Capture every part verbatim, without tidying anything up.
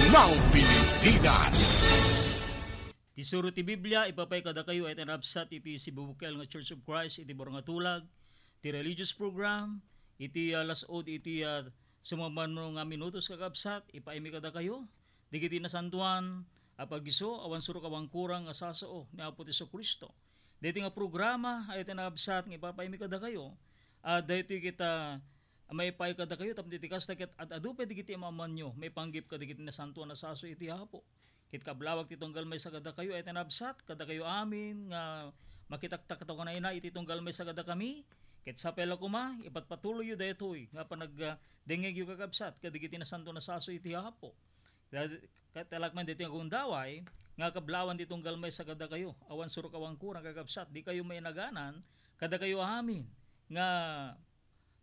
ng Pilipinas. Ti suro ti Biblia, ipapay kadakayo ay tinabsat iti sibubukel nga Church of Christ iti Baro nga Tulag, ti religious program, iti ah, lasod iti ah, sumamano nga minutos kakabsat, ipaaymi kadakayo, digiti nasantuan, a pagiso, awan surok awan kurang nga sasao ni Apo Jesu-Cristo. Daytoy nga programa, ay tinabsat nga ipapaymi kadakayo, a daytoy kita maipaay kadakayo, tapno iti kasta ket ad-adu pay digiti mamanyo, maipanggep kadagiti nasantuan a sasao iti Apo. Ket kablawag ti tunggal maysa kadakayo, ay tinabsat kadakayo amin nga makitaktakto kanayna iti tunggal maysa kadakami, ket sapay la koma, ipatpatuloyyo daytoy nga panag-, ah, dengngegyo kakabsat kadagiti nasantuan a sasao iti Apo. Ket alak man daytoy nga gundaway, nga kablawan ti tunggal maysa kadakayo, awan surok awan kurang kakabsat, dikayo mainaganan, kadakayo amin nga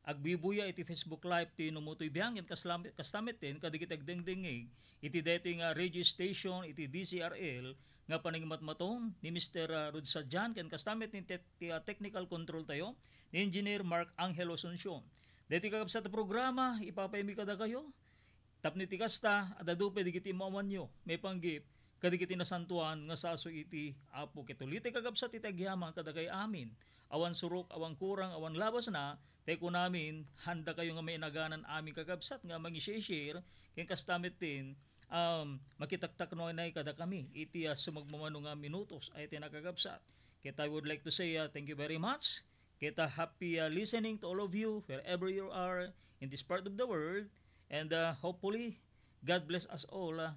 agbubuya iti Facebook Live ti Numutoy Biang, ken kaslam-, kasta met din kadagiti agdengdengngeg iti daytoy nga radio station iti D C R L nga panangimatmaton ni Mister, ah, Rod Sadian, ken kasta met ni tet-, ti, ah, technical control tayo, ni Engineer Mark Angelo Asuncion. Daytoy kakabsat a programa, ipapaymi kadakayo, tapno iti kasta, ad-adu pay digiti mamanyo, maipanggep, kadagiti nasantuan nga sasao iti Apo. Ket ulitay kakabsat iti agyaman kadakay amin. Awan surok, awan kurang, awan labasna, tay kunamin, handakayo nga mainaganan amin kakabsat nga mangi-share, ken kasta met din, um, makitaktaknonay kadakami iti, ah, sumagmamano nga minutos, ay ti nakakabsat. Ket I would like to say, ah, thank you very much. Ket, ah, happy, ah, listening to all of you wherever you are in this part of the world. And, ah, hopefully, God bless us all, ah,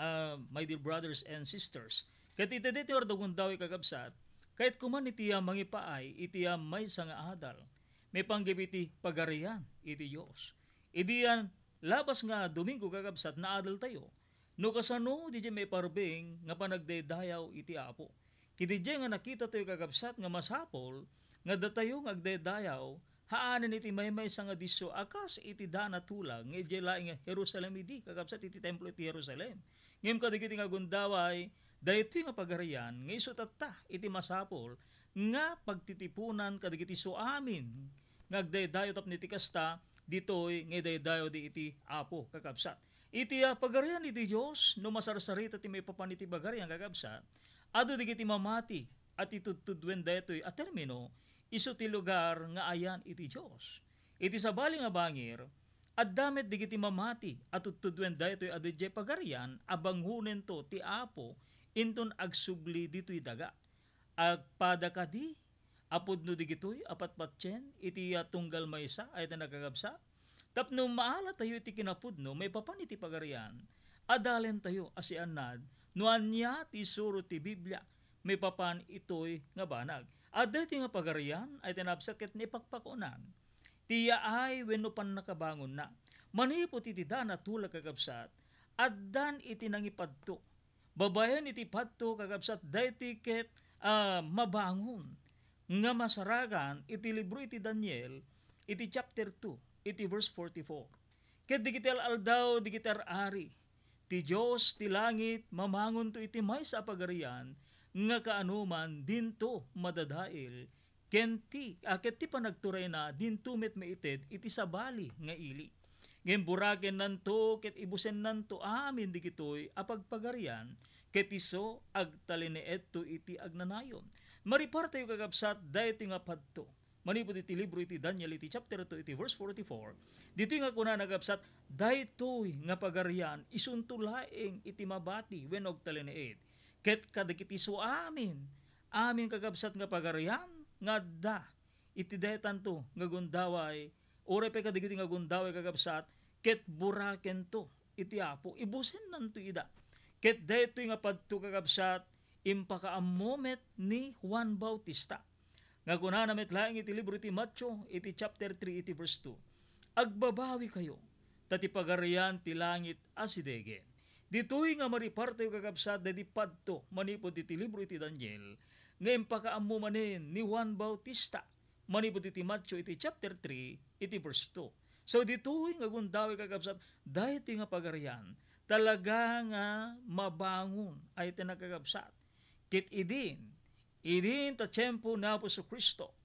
ah, my dear brothers and sisters. Ket iti daytoy nga gundaway kakabsat, kayat koma iti, ah, mangipaay iti, ah, maysa nga adal. Maipanggep iti Pagarian iti Dios. Idi, ah, labas nga Domingo kakabsat, naadaltayo no kasano diay maiparbeng nga panagdaydayaw iti Apo. Ket diay nga nakitatayo kakabsat nga masapul nga datayo nga agdaydayaw, haanen iti maymaysa nga disso a kas iti dana tulag nga idiay laeng nga Jerusalem idi, kakabsat, iti templo iti Jerusalem. Ngem kadagiti nga gundaway, daytoy nga pagarian nga isu tatta iti masapul nga pagtitipunan kadagiti suamin nga agdaydayaw tapno iti kasta, ditoy nga idaydayawda iti Apo, kakabsat. Iti, ah, Pagarian iti Dios, no masarsarita ti maipapan iti Pagarian, kakabsat, adu dagiti mamati a ti tudtuduen daytoy a termino, isu ti lugar nga ayan iti Dios. Iti sabali nga bangir, adda met dagiti mamati a tudtuduen daytoy a diay Pagarian a bangonento ti Apo inton agsubli ditoy daga. Agpada kadi a pudno digitoy a patpatien iti, ah, tunggal maysa a iti nakakabsat? Tapno maalatayo iti kinapudno maipapan iti Pagarian, adalentayo a siannad no ania ti isuro ti Biblia maipapan itoy nga banag. Adda iti nga Pagarian a iti nakakabsat ket naipakpakunan ti yaay wenno pannakabangonna. Manipud iti dana tulag, kakabsat, addan iti nangipadto. Babaen iti padto, kakabsat, daytoy ket, ah, mabangon nga masarakan iti libro iti Daniel, iti chapter two, iti verse forty-four. Ket dagiti al-aldaw, dagiti ar-ari, ti Dios ti langit, mamangonto iti maysa a pagarian nga kaanoman dinto madadael, ken ti, a, ket ti panagturayna dinto met maited iti sabali nga ili. Ngem burakennanto ket ibusennanto amin digitoy a pagpagarian, ket isu agtalinaedto iti agnanayon. Maripartayo, kakabsat, daytoy nga padto manipud iti libro iti Daniel iti chapter two iti verse forty-four. Ditoy nga kunana, kakabsat, daytoy nga pagarian isunto laeng iti mabati wenno agtalinaed. Ket kadagiti isu amin, amin, kakabsat, nga pagarian nga adda iti daytanto nga gundaway, uray pay kadagiti nga gundaway, kakabsat, ket burakento iti Apo, ibusennanto ida. Ket daytoy nga padto, kakabsat, impakaammo met ni Juan Bautista, nga kunana met laeng iti libro iti Mateo, iti chapter three, iti verse two, "Agbabawikayo, ta ti Pagarian ti langit asidegen." Ditoy nga maripartayo, kakabsat, daydi padto manipud iti libro iti Daniel nga impakaammo manen ni Juan Bautista manipud iti Mateo iti chapter three, iti verse two. So, ditoy nga gundaway, kakabsat, daytoy nga pagarian, talaga nga mabangon a iti nakakabsat. Ket idin, idin ta tiempo ni Apo Jesu-Cristo,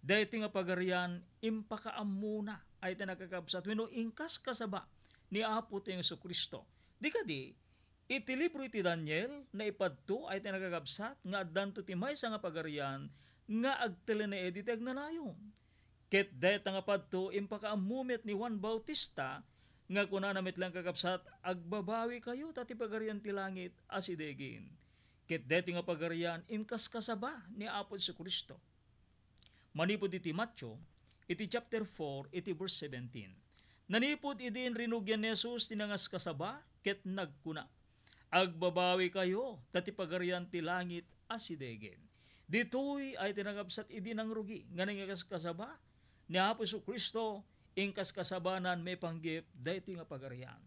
daytoy nga pagarian impakaammona a iti nakakabsat wenno inkaskasaba ni Apo tayo Jesu-Cristo. Di kadi, iti libro iti Daniel, naipadto ay ti nakakabsat nga addanto ti maysa nga pagarian nga agteleneed iti agnanayon. Ket dayta nga padto impakaammo met ni Juan Bautista nga kunana met laeng, kakabsat, "Agbabawikayo ta ti pagarian ti langit asidegen." Ket daytoy nga pagarian inkaskasaba ni Apo Jesu-Cristo. Manipud iti Mateo, iti chapter four, iti verse seventeen. Nanipud idi inrinugian ni Jesus ti nangaskasaba ket nagkuna, "Agbabawikayo ta ti pagarian ti langit asidegen." Ditoy ay ti nakabsat idi nangrugi nga nangaskasaba ni Apo Jesu-Cristo, inkaskasabanan maipanggep daytoy nga pagarian.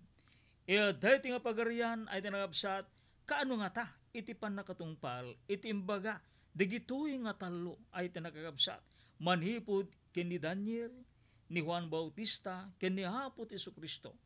Iti daytoy nga pagarian ay ti nakabsat, kaano ngata iti pannakatungpal iti imbaga dagitoy nga tallo ay ti nakakabsat manipud ken ni Daniel, ni Juan Bautista, ken ni Apo Jesu-Cristo.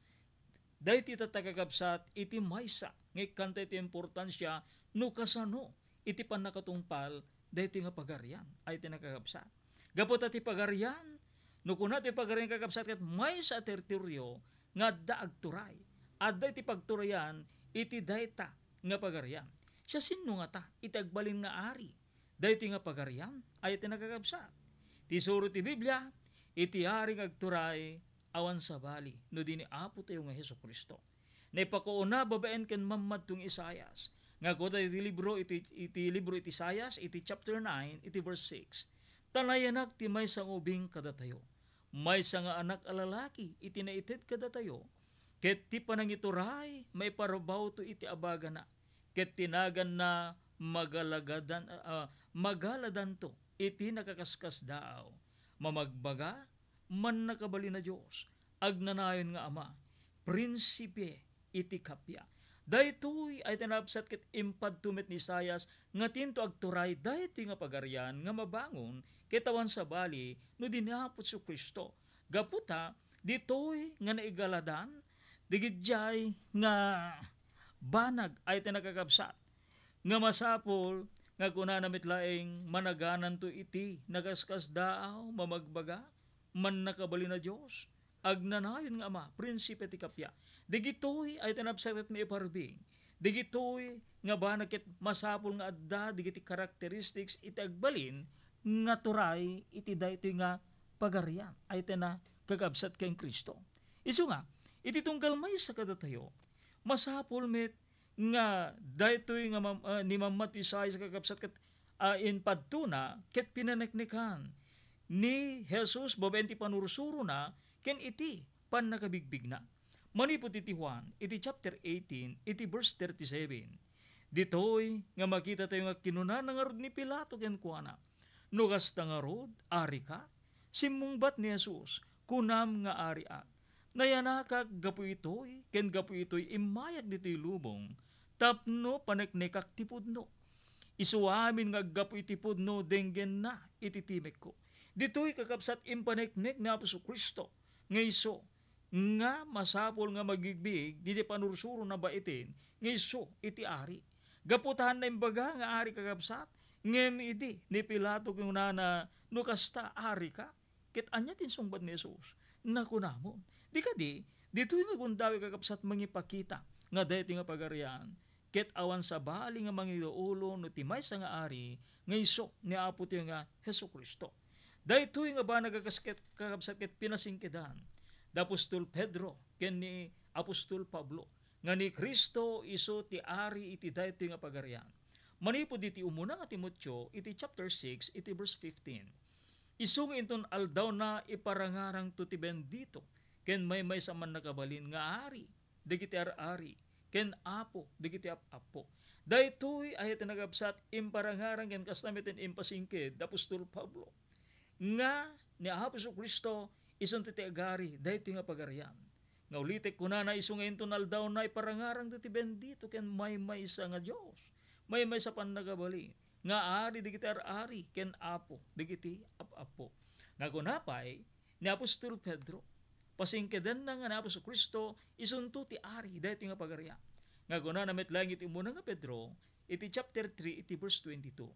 Daytoy tatta, kakabsat, iti maysa nga ikkanta iti importansia no kasano iti pannakatungpal daytoy nga pagarian ay ti nakakabsat. Gapu ta ti pagarian, no kuna ti pagarian, kakabsat, ket maysa a teritorio nga adda agturay. Adda iti pagturayan iti dayta nga pagarian. Siasino ngata iti agbalin nga ari daytoy nga pagarian ay ti nakakabsat? Ti isuro ti Biblia, iti ari nga agturay awan sabali no di ni Apotayo nga Jesu-Cristo. Naipakuuna babaen ken mammadto nga Isaias. Nga kuda iti libro iti, iti libro iti Isaias, iti chapter nine, iti verse six, "Ta nayanak ti maysa nga ubing kadatayo. Maysa nga anak a lalaki iti naited kadatayo, ket ti panangituray maiparabawto iti abagana, ket ti naganna magalagadan, ah, magaladanto iti nakaskasdaaw. Mamagbaga, Mannakabalin a Dios, Agnanayon nga Ama, Prinsipe iti kappia." Daytoy ay ti nakabsat ket impadto met ni Isaias nga tinto agturay daytoy nga pagarian nga mabangon ket awan sabali no di ni Apo Jesu-Cristo. Gapu ta ditoy nga naigaladan dagiti nga banag ay ti nakakabsat nga masapul nga kunana met laeng, "Managananto iti nakaskasdaaw, mamagbaga, Mannakabalin a Dios, Agnanayon nga Ama, Prinsipe ti kappia." Dagitoy ay ti nakabsat ket maiparubing. Dagitoy nga banag ket masapul nga adda dagiti characteristics iti agbalin nga turay iti daytoy nga pagarian ay ti nakakabsat ken Cristo. Isu nga, iti tunggal maysa kadatayo, masapul met nga daytoy nga mam-, ah, ni mammadto Isaias, kakabsat, ket, ah, impadtona ket pinaneknekan ni Jesus babaen ti panursurona ken iti pannakabigbigna. Manipud iti Juan, iti chapter eighteen, iti verse thirty-seven, ditoy nga makitatayo nga kinunana ngarud ni Pilato kenkuana, "No kasta ngarud, arika?" Simmungbat ni Jesus, "Kunam nga ariak. Nayanakak gapu itoy, ken gapu itoy immayak ditoy lubong, tapno paneknekak ti pudno. Isu amin nga aggapu iti pudno denggenna iti timekko." Ditoy, kakabsat, impaneknek ni Apo Jesu-Cristo nga isu nga masapul nga magbigbig diti panursurona baiten nga isu iti ari. Gapu ta haanna imbaga nga ari, kakabsat, ngem idi ni Pilato kinunana, "No kasta, arika?" Ket ania ti insungbat ni Jesus? Nakunamon. Di kadi, ditoy nga gundaway, kakabsat, mangipakita nga daytoy nga pagarian ket awan sabali nga mangiduulo no ti maysa nga ari nga isu ni Apotayo nga Jesu-Cristo. Daytoy nga banag a kasket, kakabsat, ket pinasingkedan da apostol Pedro ken ni apostol Pablo nga ni Cristo isu ti ari iti daytoy nga pagarian. Manipud iti umuna nga Timoteo, iti chapter six, iti verse fifteen, "Isu nga inton aldawna iparangarangto ti bendito ken maymaysa a mannakabalin nga ari dagiti ar-ari ken Apo dagiti ap-apo." Daytoy ay ti nakabsat imparangarang ken kasta met ti impasingked da apostol Pablo nga ni Apo Jesu-Cristo isunto ti agari daytoy nga pagarian. Nga ulitek, kunana, "Isu nga inton aldawna iparangarangto ti bendito ken maymaysa nga Dios, maymaysa a pannakabalin nga ari dagiti ar-ari ken Apo dagiti ap-apo." Nga kuna pay ni apostol Pedro, pasingkedanna nga ni Apo Jesu-Cristo isunto ti ari daytoy nga pagarian. Nga kunana met laeng iti umuna nga Pedro, iti chapter three, iti verse twenty-two,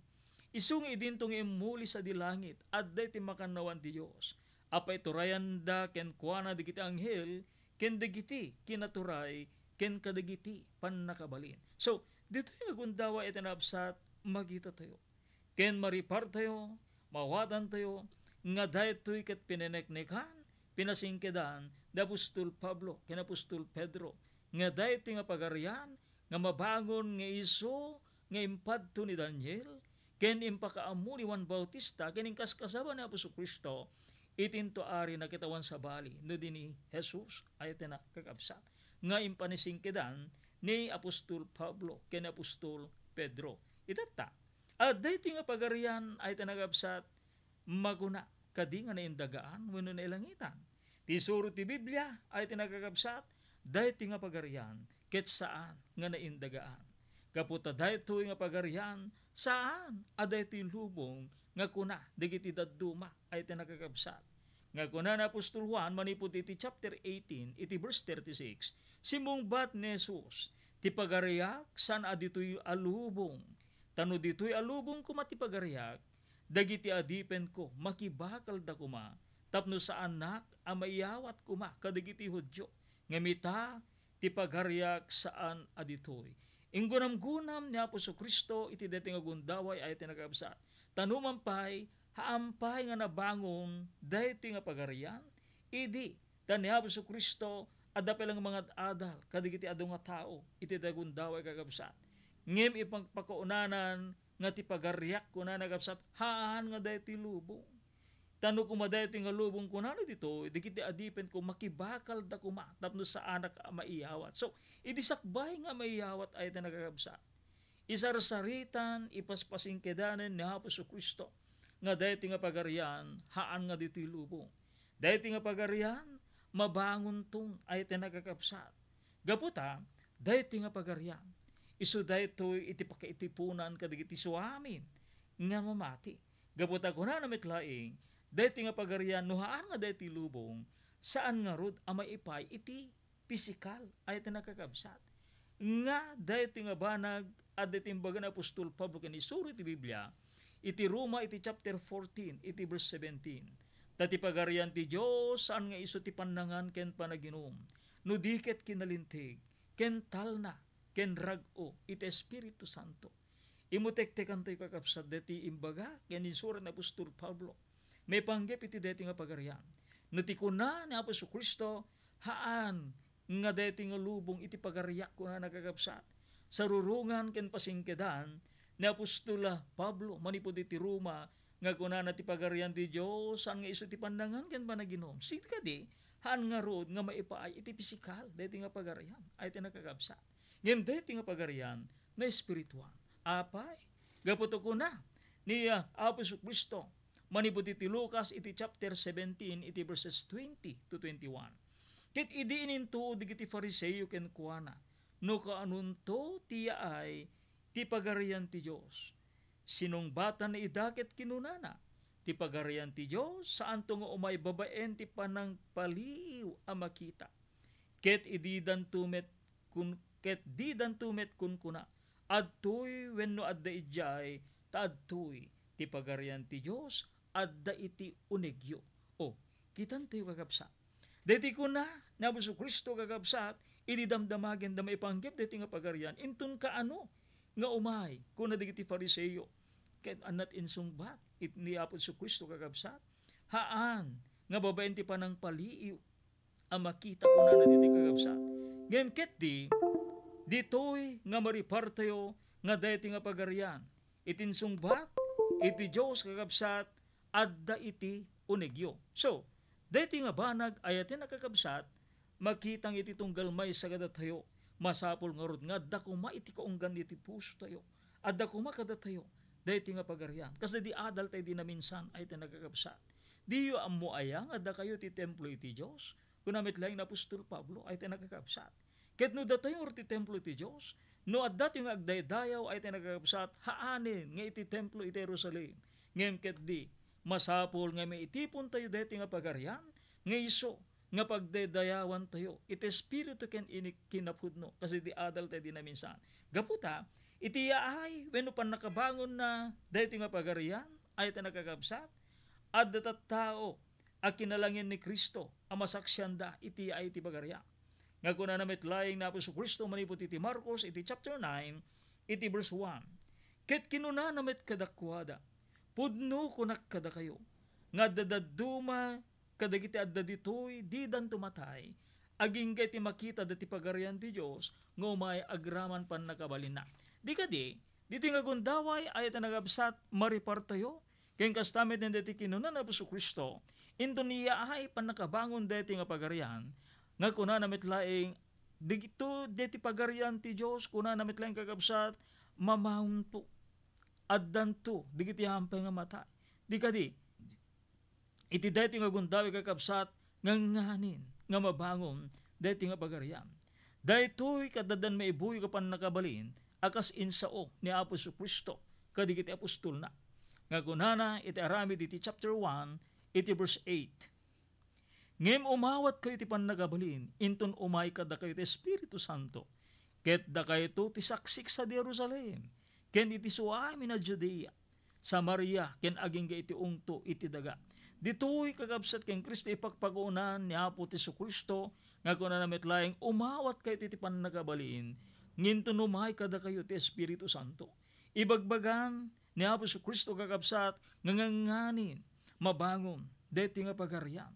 "Isu nga idinto nga immuli sadi langit, adda iti makannawan ti Dios a paiturayanda kenkuana dagiti anghel ken dagiti kinaturay ken kadagiti pannakabalin. So, ditoy nga gundaway iti nakabsat, makitatayo ken maripartayo, mawatantayo nga daytoy ket pinaneknekan, pinasingkedan ni apostol Pablo ken apostol Pedro, nga daytoy nga pagarian nga mabangon nga isu nga impadto ni Daniel ken impakaammo ni Juan Bautista ken inkaskasaba ni Apo Jesu-Cristo, itinto ari nakitawan sabali no di ni Jesus, ay ti nakakabsat, nga impanasingkedan ni apostol Pablo ken ni apostol Pedro. Itatta, adda iti nga pagarian, ay ti nakakabsat, makuna kadi nga naindagaan wenno nailangitan. Ti isuro ti Biblia, ay ti nakakabsat, daytoy nga pagarian ket saan nga naindagaan. Gapu ta daytoy nga pagarian, saan a daytoy lubong nga kuna dagiti dadduma, ay ti nakakabsat. Nga kuna ni apostol Juan manipud iti chapter eighteen, iti verse thirty-six, "Simmungbat ni Jesus, 'Ti pagariak, saan a ditoy a lubong. Ta no ditoy a lubong koma ti pagariak, dagiti adipenko makibakalda koma, tapno saanak a maiyawat koma kadagiti Judio, ngem ita, ti pagariak saan a ditoy.'" Inggunamgunam ni Apo Jesu-Cristo iti daytoy nga gundaway, ay ti nakabsat. Ta numan pay, haan pay nga nabangon daytoy nga pagarian, idi ta ni Apo Jesu-Cristo adda pay la nga mangad-adal kadagiti adu nga tao iti daytoy gundaway, kakabsat. Ngem ipagpakaunanan nga ti pagariak, kunana, kakabsat, haan nga daytoy lubong. Ta no koma daytoy nga lubong, kunana ditoy, dagiti adipenko makibakalda koma tapno saanak a maiyawat. So, idi sakbay nga maiyawat, ay ti nakakabsat, isarsaritan, ipaspasingkedanen ni Apo Jesu-Cristo nga daytoy nga pagarian, haan nga ditoy lubong. Daytoy nga pagarian, mabangonton, ay ti nakakabsat. Gapu ta, daytoy nga pagarian, isu daytoy iti pakaitipunan kadagiti suamin nga mamati. Gapu ta kunana met laeng, daytoy nga pagarian, no haan nga daytoy lubong, saan ngarud a maipay iti pisikal, ay ti nakakabsat. Nga daytoy nga banag, adda iti imbaga ni apostol Pablo ken isuro iti Biblia, iti Roma iti chapter fourteen, iti verse seventeen. Ta ti pagarian ti Dios, saan nga isu ti pannangan ken panaginum, no di ket kinalinteg, ken talna, ken rag-o iti Espiritu Santo. Immutektekantayo, kakabsat, daytoy imbaga ken insuro ni apostol Pablo maipanggep iti daytoy nga pagarian. No ti kuna ni Apo Jesu-Cristo, haan nga daytoy nga lubong iti pagariak, kunana, kakabsat. Sarurongan ken pasingkedan ni apostol Pablo manipud iti Roma nga kunana, ti pagarian ti Dios, saan nga isu ti pannangan ken panaginum. Sika kadi, haan ngarud nga maipaay iti pisikal daytoy nga pagarian, ay ti nakakabsat. Ngem daytoy nga pagarian, naespirituan. Apay, gapu ta kuna ni, ah, Apo Jesu-Cristo manipud iti Lucas iti chapter seventeen, iti verses twenty to twenty-one. Ket idi inintuo dagiti Fariseo kenkuana no kaanonto ti yaay ti pagarian ti Dios, sinungbatanna ida ket kinunana, "Ti pagarian ti Dios, saanto nga umay babaen ti panangpaliiw a makita. Ket ididanto met kun-, ket didanto met kunkuna, 'Adtoy wenno adda idiay,' ta adtoy ti pagarian ti Dios, adda iti unegyo." O, kitantayo, kakabsat. Daytoy kuna ni Apo Jesu-Cristo, kakabsat, idi damdamagenda maipanggep daytoy nga pagarian, inton kaano nga umay, kuna dagiti Fariseo, ket annat insungbat it-, ni Apo Jesu-Cristo, kakabsat, "Haan nga babaen ti panangpaliiw a makita," kunana ditoy, kakabsat. Ngem ketdi, ditoy nga maripartayo nga daytoy nga pagarian, iti insungbat iti Dios, kakabsat, adda iti unegyo. So, daytoy nga banag, ay ti nakakabsat, makitang iti tunggal maysa kadatayo, masapul ngarud nga adda koma iti kaunggan iti pusotayo. Adda koma kadatayo daytoy nga pagarian. Kas di adal tay dinaminsan, ay ti nakakabsat. Diyo ammo aya nga adda kayo ti templo iti Dios? Kuna met laeng ni apostol Pablo, ay ti nakakabsat. Ket no datayo ti templo ti Dios, no adda tayo nga agdaydayaw, ay ti nakakabsat, haanen nga iti templo iti Jerusalem. Ngem ketdi, masapul nga maitipontayo daytoy nga pagarian, nga isu nga pagdaydayawantayo iti espiritu ken iti kinapudno, kas iti adal tay dinaminsan. Gapu ta, iti yaay wenno pannakabangonna daytoy nga pagarian, ay ti nakakabsat, adda tattao a kinalangin ni Cristo a masaksianda iti yaay ti pagarian. nga kunana met laeng ni Apo Jesu-Cristo manipud iti Marcos iti chapter nine, iti verse one. Ket kinunana met kadakuada, "Pudno kunak kadakayo, nga adda dadduma kadagiti adda ditoy, didanto matay, agingga iti makita dati Pagarian ti Dios nga umay agraman pannakabalinna." Di kadi, ditoy nga gundaway, ay iti nagabsat, maripartayo ken kasta met daytoy kinuna ni Jesu-Cristo, inton iyaay pannakabangon daytoy nga Pagarian, nga kunana met laeng, dagito daytoy Pagarian ti Dios, kunana met laeng, kakabsat, mamangonto, addanto dagiti ampay nga matay. Di kadi, iti daytoy nga gundaway, kakabsat, nga nganin nga mabangon daytoy nga Pagarian. Daytoy ket addan maibuy a pannakabalin a kas insao ni Apo Jesu-Cristo kadagiti apostolna, nga kunana iti aramid iti chapter one, iti verse eight, "Ngem umawatkayo iti pannakabalin inton umay kadakayo ti Espiritu Santo, ket dakayto ti saksik sadi Jerusalem, ken iti suamin a Judea, Samaria, ken agingga iti ungto iti daga." Ditoy, kakabsat, ken Cristo ipagpagunan ni Apo ti Jesu-Cristo nga kunana met laeng, "Umawatkayo iti pannakabalin, ngem inton umay kadakayo ti Espiritu Santo." Ibagbagan ni Apo Jesu-Cristo, kakabsat, nga nganganin mabangon daytoy nga Pagarian.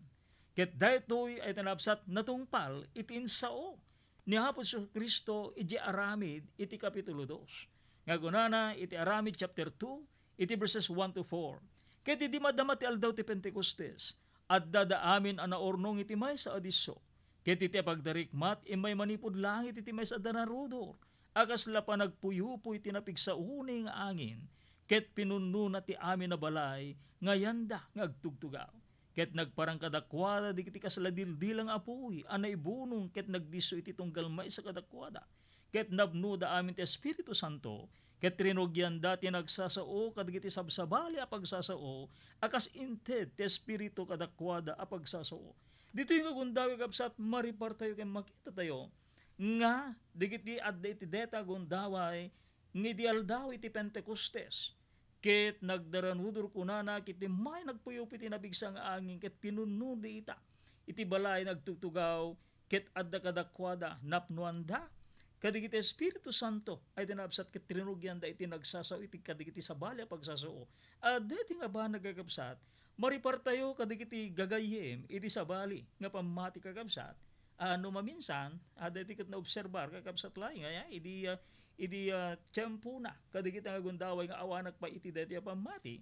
Ket daytoy ay tinapsat natungpal iti insao ni Apo Jesu-Cristo iti aramid iti Kapitulo dos, nga kunana iti Aramid chapter two, iti verses one to four, "Ket idi madama ti aldaw ti Pentecostes, addada amin a naurnong iti maysa a disso. Ket iti pagdarikmat, immay manipud langit iti maysa a danarudor a kasla panagpuyupoy ti napigsauni nga angin, ket pinunnona ti amin a balay nga yanda nga agtugtugaw. Ket nagparang kadakuada dagiti kasla dildila nga apuy a naibunong ket nagdisso iti tunggal maysa kadakuada. Ket napnoda amin ti Espiritu Santo, ket rinugianda ti nagsasao kadagiti sabsabali a pagsasao a kas inted ti Espiritu kadakuada a pagsasao." Ditoy nga gundaway, kabsat, maripartayo ken makitatayo nga dagiti adda iti deta gundaway nga idi aldaw iti Pentecostes, ket nagdaranudor kunana ket immay nagpuyup iti napigsa nga angin ket pinunno dita iti balay nagtugtugaw, ket adda kadakuada napnoanda kadagiti Espiritu Santo ay tinapsat ket rinugianda iti nagsasao iti kadagiti sabali a pagsasao. Adda iti nga banag, kakabsat, maripartayo kadagiti gagayyem iti sabali nga pammati, kakabsat. Ah, no maminsan, adda iti ket naobserbar, kakabsat, laeng aya, idi, ah, idi, ah, tiempona kadagiti nga gundaway nga awanak pay iti daytoy a pammati.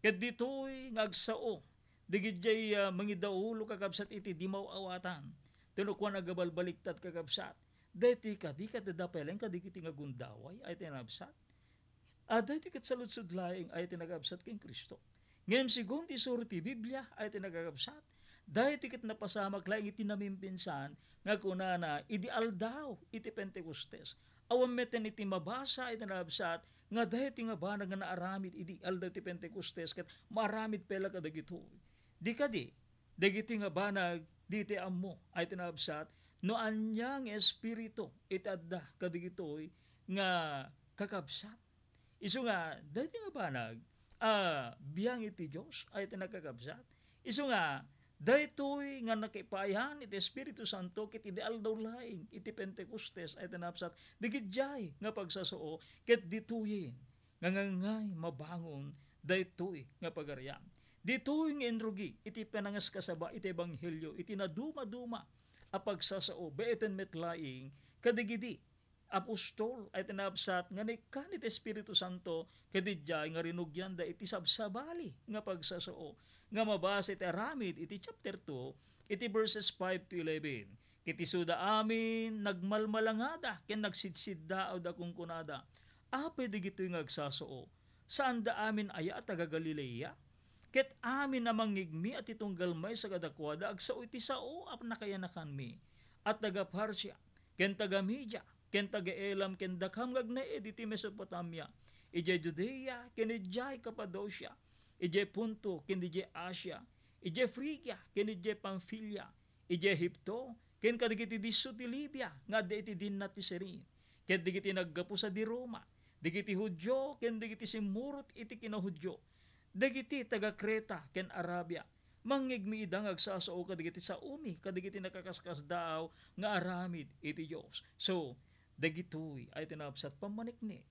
Ket ditoy nga agsao dagidiay, ah, mangidaulo, kakabsat, iti di maw-awatan. Ti no kuan, agabalbaliktad, kakabsat. Daytoy kadi ket adda pay laeng kadagiti nga gundaway ay tinapsat. Adda iti ket saludsod laeng ay ti nagabsat ken Cristo. Ngem segun ti isuro ti Biblia ay ti nagagabsat, daytoy ket napasamak laeng iti namimpinsan nga kunana idi aldaw iti Pentecostes. Awan metten iti mabasa iti nagabsat nga daytoy nga banag nga naaramid idi aldaw ti Pentecostes ket maaramid pay la kadagitoy. Di kadi, dagitoy nga banag ditoy ammo ay ti nagabsat no ania nga espiritu iti adda kadagitoy nga kakabsat. Isu nga, daytoy nga banag, a, biang iti Dios, ay ti nagkakabsat. Isu nga, daytoy nga nakipaayan iti Espiritu Santo ket idi aldaw laeng iti Pentecostes, ay ti napsat, dagidiay nga pagsasao, ket ditoyen nga ngangay mabangon daytoy nga pagarian. Ditoy nga inrugi iti panangaskasaba iti ebanghelio, iti nadumaduma a pagsasao, baeten met laeng kadagidi apostol ay tinapsat nga naikkan iti Espiritu Santo, ket idiay nga rinugianda iti sabsabali nga pagsasao nga mabasa iti aramid iti chapter two, iti verses five to eleven. Ket isuda amin nagmalmalangada ken nagsidsiddaawda, kunkunada, "Apay dagitoy nga agsasao? Saanda amin aya a taga-Galilea? Ket amin a mangngigmi a ti tunggal maysa kadakuada agsao iti sao a nakayanakanmi a taga-Partia ken taga-Media, ken taga-Elam, ken dakam nga agnaed iti Mesopotamia, idiay Judea, ken idiay Capadocia, idiay Ponto, ken idiay Asia, idiay Frigia, ken idiay Pamfilia, idiay Egipto, ken kadagiti disso ti Libia nga adda iti dinna ti Cirene, ket dagiti naggapu sadi Roma, dagiti Judio, ken dagiti simmurot iti kinajudio, dagiti taga-Creta ken Arabia, Mangngegmi ida nga agsasao kadagiti saomi, kadagiti nakaskasdaaw nga aramid iti Dios. So, dagitoy ay tinapsat pammanikni.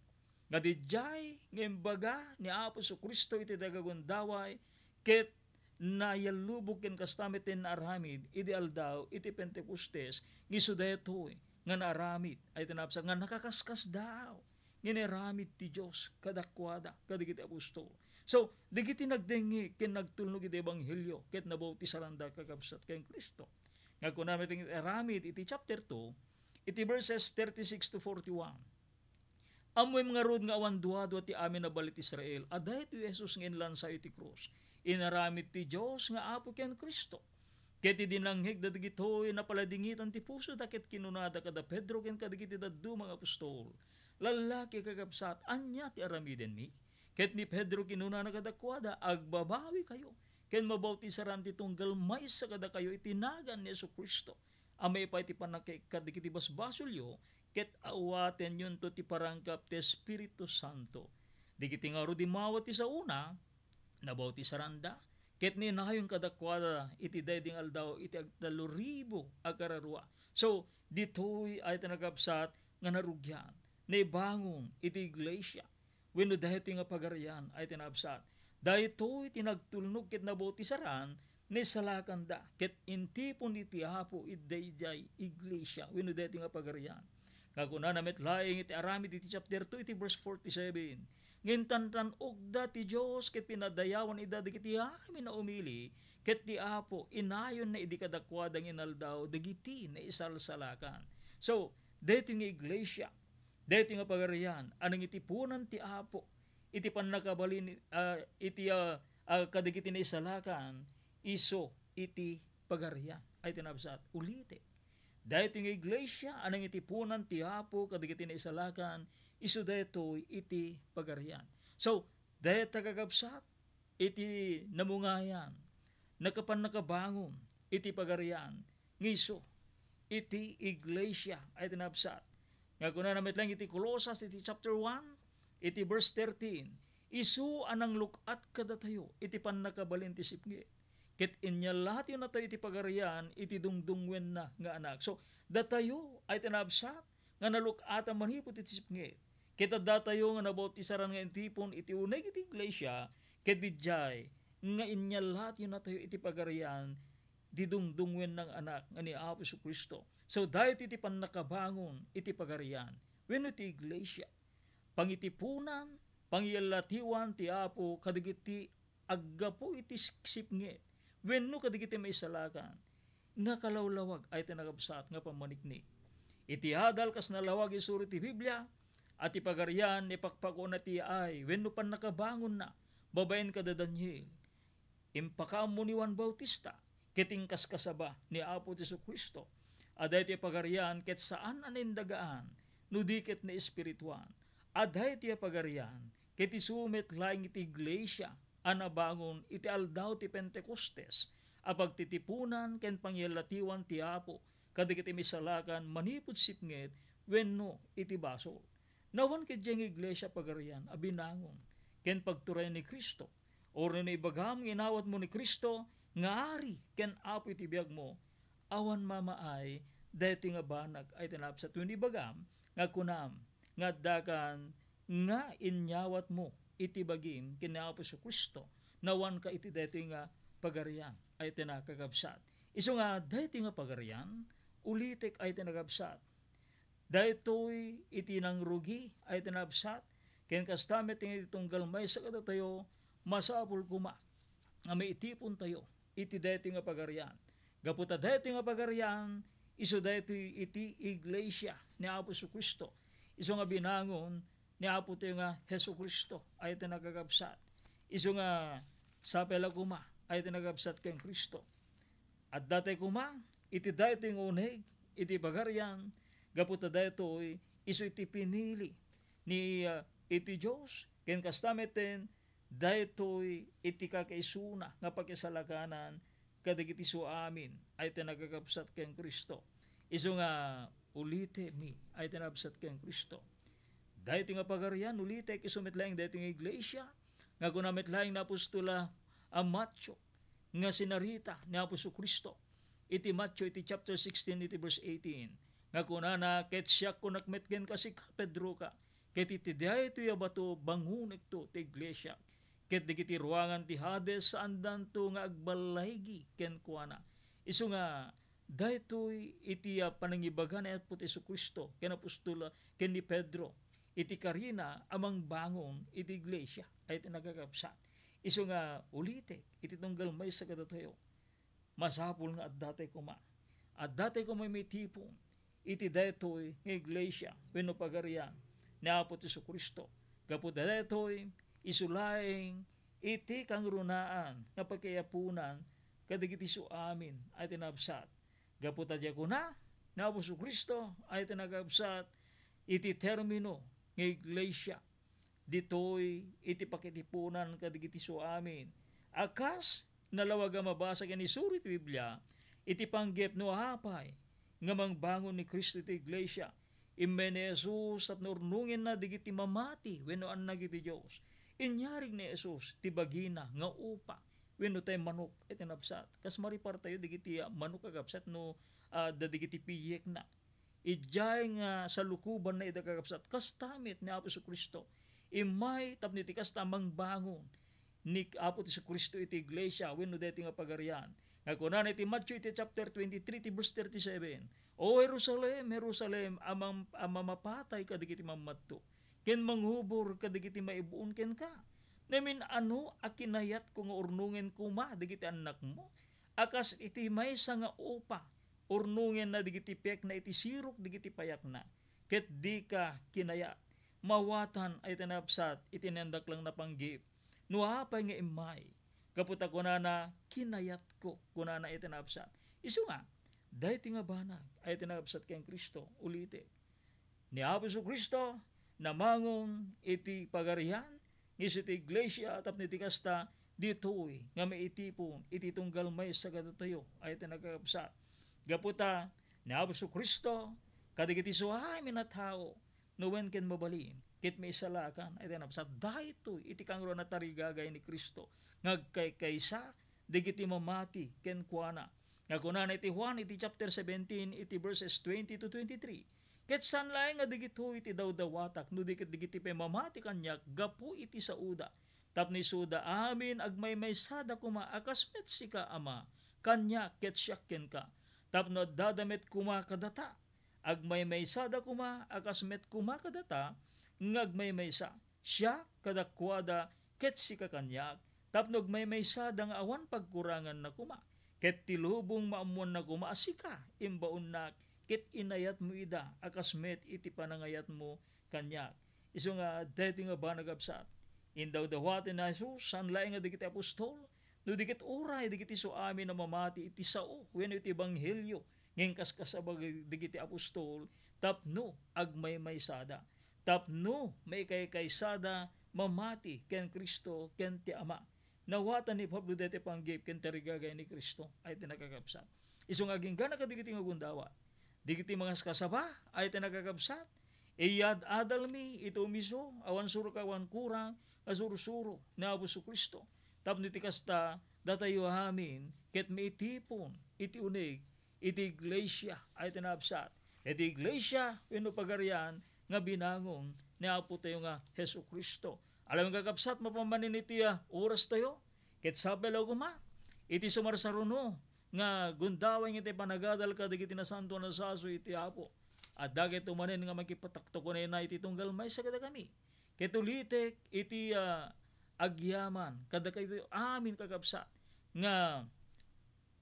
Nga dijay nga imbaga ni Apo Jesu-Cristo iti dagagundaway, ket nayallubog ken kasta met ti naaramid idi aldaw iti Pentecostes, nga isu daytoy nga naaramid ay tinapsat nga nakaskasdaaw nga inaramid ti Dios kadakuada, kadagiti apostol. So, dagiti nagdengngeg ken nagtulnog iti ebanghelio ket nabautisaranda kakabsat ken Cristo. Nga kuna met iti aramid iti chapter two, iti verses thirty-six to forty-one. Ammoem ngarud nga awan duadua ti amin a bali ti Israel a daytoy Jesus nga inlansayo iti krus, inaramid ti Dios nga Apo ken Cristo. Ket idi nangngeeg dagitoy, napaladingitan ti pusoda ket kinunada kada Pedro ken kadagiti dadduma nga apostol, "Lallaki a kakabsat, ania ti aramidenmi?" Ket ni Pedro kinunana kadakuada, "Agbabawikayo ken mabautisaran ti tunggal maysa kadakayo iti nagan ni Jesu-Cristo a maipaay ti pannakaikkat dagiti basbasolyo, ket awatenyonto ti parangkap ti Espiritu Santo." Dagiti ngarud immawat ti saona, nabautisaranda, ket ninayon kadakuada iti daydi nga aldaw iti agtallo ribu a kararua. So, ditoy ay ti nagabsat nga narugian, naibangon iti iglesia, wenno daytoy nga pagarian ay ti nabsat. Daytoy ti nagtulnog ket nabutisaran, naisalakanda, ket intipon iti Apo iti daydiay iglesia, wenno daytoy nga pagarian. Nga kunana met laeng iti aramid iti chapter two, iti verse forty-seven, nga intantan-ogda ti Dios ket pinadayawan ida dagiti amin a umili, ket ti Apo inayonna idi kadakuada nga inaldaw dagiti naisalsalakan. So, daytoy nga iglesia, daytoy nga pagarian a nangitiponan ti Apo iti pannakabalin, ah, iti, ah, ah, kadagiti naisalakan, isu iti pagarian. Ay ti nabsat, ulitek. Daytoy nga iglesia a nangitiponan ti Apo kadagiti naisalakan, isu daytoy iti pagarian. So, dayta kakabsat, iti namungayan, nakapannakabangon iti pagarian, nga isu iti iglesia ay tinabsat. Nga kunana met laeng iti Colosas iti chapter one, iti verse thirteen, "Isu a nangluk-at kadatayo iti pannakabalin ti sipnget, ket inyallatyo natayo iti pagarian iti dungdungngoenna nga Anak." So, datayo ay tinabsat nga naluk-atan manipud iti sipnget. Ket addatayo nga nabautisaran nga intipon iti uneg iti iglesia, ket dijay nga inyallatyo natayo iti pagarian ti dungdungngoenna nga Anak nga ni Apo Jesu-Cristo. So, daytoy ti pannakabangon iti pagarian wenno ti iglesia. Pangitiponan, pangiyallatiwan ti Apo kadagiti aggapu iti siksipnget wenno kadagiti maisalakan nga kalawlawag ay ti nakabsat nga pammaniknik. Iti adal kas nalawag isuro ti Biblia, a ti pagarian, ipakpakuna ti yaay wenno pannakabangonna babaen kada Daniel. Impakaammo ni Juan Bautista ket inkaskasaba ni Apo Jesu-Cristo a daytoy a pagarian ket saan a naindagaan no di ket naespirituan. A daytoy a pagarian ket isu met laeng iti iglesia a nabangon iti aldaw ti Pentecostes a pagtitiponan ken pangiyallatiwan ti Apo kadagiti misalakan manipud sipnget wenno iti basol. Nawan ketdi nga iglesia pagarian a binangon ken pagturayan ni Cristo. Orno no ibagam nga inawatmo ni Cristo nga Ari ken Apo iti biagmo, awan mamaay daytoy nga banag ay tinapsat wenno ibagam nga kunam nga addakan nga inyawatmo iti bagim ken ni Apo Jesu-Cristo, nawanka iti daytoy nga pagarian ay tinakakabsat. Isu nga daytoy nga pagarian, ulitek ay tinakabsat. Daytoy iti nangrugi ay tinabsat, ken kasta met iti tunggal maysa kadatayo, masapul koma nga maitipontayo iti daytoy nga pagarian. Gapu ta daytoy nga pagarian, isu daytoy iti iglesia ni Apo Jesu-Cristo. Isu nga binangon ni Apo tayo nga Jesu-Cristo ay iti nagagabsat. Isu nga sapay la koma ay iti nagabsat ken Cristo. Adda tay koma iti daytoy nga uneg iti pagarian, gapu ta daytoy isu iti pinili ni, ah, iti Dios, ken kasta metten daytoy iti kakaisuna nga pakisalakanan kadagiti isu amin ay ti nagagabsat ken Cristo. Isu nga ulitemi ay ti nagabsat ken Cristo. Daytoy nga pagarian, ulitek, isu met laeng daytoy nga iglesia, nga kuna met laeng ni apostol a Mateo, nga sinarita ni Apo Jesu-Cristo iti Mateo iti chapter sixteen iti verse eighteen, nga kunana, "Ket siak kunak met kenka, sika, Pedro ka, ket iti daytoy a bato bangonekto ti iglesia, ket dagiti ruangan ti Hades saandanto nga agballaygi kenkuana." Isu nga daytoy iti, ah, panangibaga ni Apo Jesu-Cristo ken apostol, ah, ken ni Pedro iti karina a mangbangon iti iglesia ay iti nagkakabsat. Isu nga ulitek iti tunggal maysa kadatayo, masapul nga addatay koma. Addatay koma mitipon iti daytoy nga iglesia wenno pagarian ni Apo Jesu-Cristo. Gapu ta daytoy, isu laeng iti kangrunaan nga pakiapunan kadagiti su amin a tinabsat. Gapu ta diay kuna ni Apo Jesu-Cristo ay tinagabsat iti termino nga iglesia. Ditoy iti pakitipunan kadagiti su amin a kas nalawag a mabasa ken isuro iti Biblia, iti panggep no apay nga mangbangon ni Cristo iti iglesia. Immay ni Jesus tapno urnongenna dagiti mamati wenno annag iti Dios. Inyarag ni Jesus ti bagina nga upa wenno tay manok iti nabsat. Kas maripartayo dagiti, ah, manok a gabsat no, ah, adda dagiti piyekna. Idiay nga salukobanna ida kakabsat, kasta met ni Apo Jesu-Cristo. Immay tapno iti kasta mangbangon ni Apo Jesu-Cristo iti iglesia wenno daytoy nga pagarian. Nga kunana iti Mateo iti chapter twenty-three, iti verse thirty-seven, "O Jerusalem, Jerusalem, a mam-, a mamapatay kadagiti mammatto, ken mangubor kadagiti maibuon kenka. Namin-ano a kinayatko nga urnongen koma dagiti annakmo a kas iti maysa nga upa urnongenna dagiti pekna iti sirok dagiti payakna, ket dika kinayat. Mawatan ay tinabsat iti nandaklang napanggip. No apay nga immay, gapu ta kunana, 'Kinayatko,'" kunana iti nabsat. Isu nga, daytoy nga banag ay tinabsat ken Cristo, ulitek. Ni Apo Jesu-Cristo, namangon iti pagarian, nga isu ti iglesia, tapno iti kasta, ditoy nga maitipon iti tunggal maysa kadatayo ay iti nagkakabsat. Gapu ta, ni Apo Jesu-Cristo, kadagiti su amin a tao, no wen ken mabalin, ket maisalakan ay iti nabsat. Daytoy iti kangruna a tarigagay ni Cristo, nga agkaykaysa dagiti mamati kenkuana. Nga kunana iti Juan iti chapter seventeen, iti verses twenty to twenty-three, "Ket saan laeng nga dagitoy ti dawdawatak, no di ket dagiti pay mamati kaniak gapu iti saoda. Tapno isuda amin agmaymaysada koma a kas met sika, Ama, kaniak ket siak kenka. Tapno addada met koma kadata, agmaymaysada koma a kas met koma kadata nga agmaymaysa. Siak kadakuada ket sika kaniak, tapno agmaymaysada nga awan pagkuranganna koma, ket ti lubong maammoanna koma a sika imbaonnak, ket inayatmo ida a kas met iti panangayatmo kaniak." Isu nga daytoy nga banag, kabsat, indawdawaten ni Jesus, saan laeng nga dagiti apostol, no di ket uray dagiti su amin a mamati iti sao wenno iti ebanghelio nga inkaskasaba dagiti apostol tapno agmaymaysada, tapno maikaykaysada mamati ken Cristo ken ti Ama. Nawatan ni Pablo daytoy panggep ken tarigagay ni Cristo ay ti nakakabsat. Isu nga agingga kadagiti nga gundaway, dagiti mangaskasaba ay ti nakakabsat, iyad-adalmi iti umiso, awan surok awan kurang nga sursuro ni Apo Jesu-Cristo. Tapno iti kasta, datayo amin ket maitipon iti uneg iti iglesia ay ti nabsat, iti iglesia wenno pagarian nga binangon ni Apo tayo nga Jesu-Cristo. Alam nga, kabsat, mapan manen iti, ah, oras tayo, ket sapay la koma iti sumarsaruno nga gundaway nga iti panagadal kadagiti nasantoan a sasaw iti Apo. Adda kayto manen nga makipatakto kenkuana iti tunggal maysa kadakami. Ket ulitek iti, ah, agyaman kadakayo amin, kakabsat, nga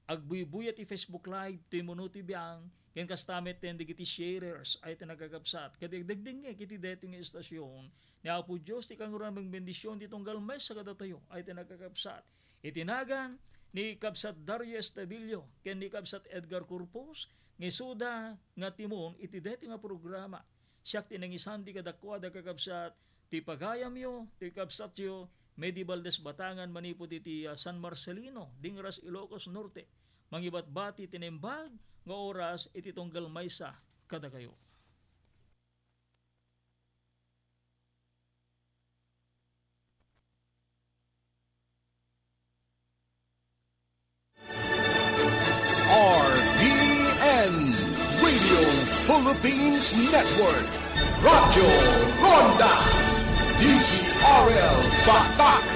agbuybuya ti Facebook Live ti Muno ti Biang, ken kasta met ten dagiti sharers ay ti nagkakabsat. Ket dagdagdingngeg iti daytoy nga istasyon ni Apo Dios ti kangruna a mangbendision ti tunggal maysa kadatayo ay ti nagkakabsat. Iti nagan ni Kabsat Dario Estabillo ken ni Kabsat Edgar Corpus, nga isuda nga timon iti daytoy nga programa. Siak ti nangisanti kadakuada, kakabsat, ti pagayamyo, ti kabsatyo, Medi Valdez Batangan, manipud iti, ah, San Marcelino, Dingras, Ilocos Norte. Mangibatbati ti naimbag nga oras iti tunggal maysa kadakayo. Philippines Network, Radyo Ronda, D Z R L Batak